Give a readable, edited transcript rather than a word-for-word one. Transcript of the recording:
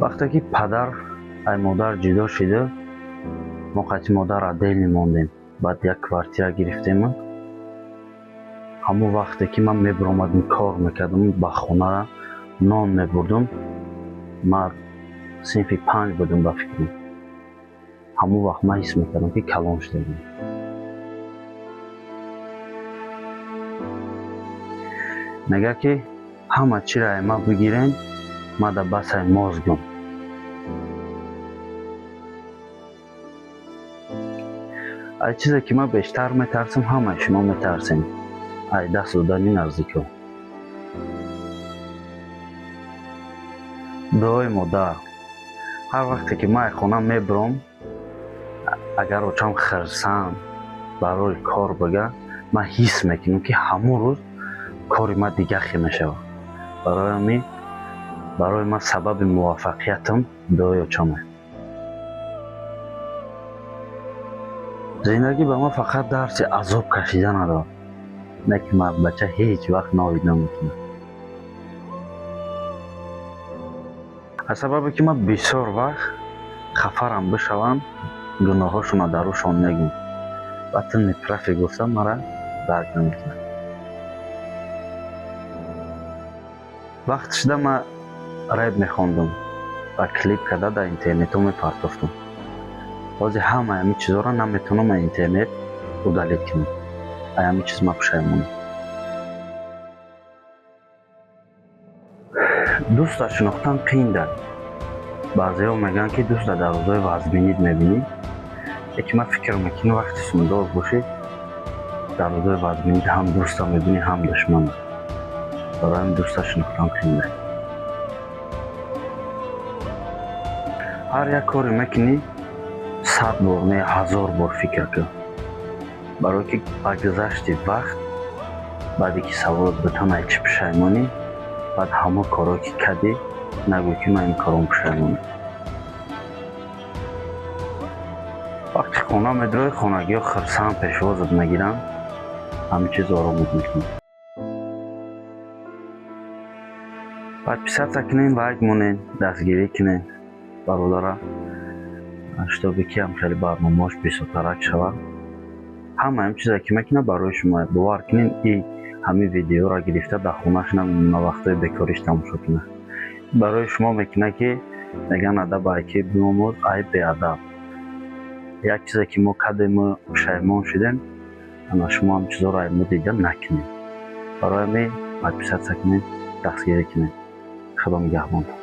Вақте ки падар ай модар ҷудо шида, мо қати модар отдельно мондем. Баъд як квартира гирифтему. Ҳамон вақте ки ман мебиромадам, кор мекардам, ба хонара нон мебурдум, ман синфи 5 будам, ба фикрам. Ҳамон вақт ман ҳис мекардам, ки калон шудагиам. Мегӯяд, ки ҳама чиро ай ман бигирен, ман дар басаи мозгам. Ай чизе ки ман бештар метарсам, ҳамаи шумо метарсем: ай даст додани наздикҳо. Дуои модар. Ҳар вақте ки ман ай хона мебиром, агар очам хирсанд барои кор бага, ман ҳис мекунам, ки ҳамон рӯз кори ман дигар хел мешавад. Барои ҳамин барои ман сабаби муваффақиятам дуои очаме. Зиндагӣ ба ман фақат дарси азоб кашида надод, не ки мардбача ҳеҷ вақт ноҳид намекунад. Аз сабабе ки ман бисёр вақт хафарам бишавам, гуноҳҳошонро дар рӯшон мегӯм ва ту неправ гуфта мара дарк намекунад. Вақт шуда ман рэп мехондум ва клип карда дар интернетҳо мепартофтум. Ҳозир ҳамаи ҳамин чизҳоро наметавонам аз интернет удалить кунам. Ай ҳамин чиз ман пушаймонам. Дӯста шинохтан қиинда. Баъзеҳо мегӯянд, ки дӯста дар рӯзҳои вазбинит мебинӣ, лекин ман фикр мекунам, вақте сумдор бошӣ, дар рӯзҳои вазбинит ҳам дӯста мебинӣ, ҳам душмана. Барои ҳамин дӯста шинохтан қиинда. Ҳар як коре мекунӣ, 100 бор не, 1000 бор фикр кун, барое ки ба гузашти вақт, баъде ки саволот битан, ай чӣ пушаймонӣ, баъд ҳамон корҳое ки кардӣ, нагӯй, ки ман ин кором пушаймонам. Вақте хона медироӣ, хонагиҳо хирсанд пешвозат мегиранд, ҳамин чиз оромат мекунад. Подписаться кунед, лайк монед, дастгирӣ кунед бародара, чтобы ки ҳам хеле барномаҳош бисёртарак шавад. Ҳама ҳамин чизе ки мекунад, барои шумо. Бовар кунед, и ҳамин видеоро гирифта дар хонааш намемонад, вақтҳои бекориш тамошо кунад. Барои шумо мекунад, ки мегӯянд, адаб ай ки биомӯз, ай беадаб. Як чизе ки мо кардему пушаймон шудем, ана шумо ҳам чизҳоро ай мо дида накунед. Барои ҳамин подписаться кунед, дастгирӣ кунед. Худо нигаҳбонтон.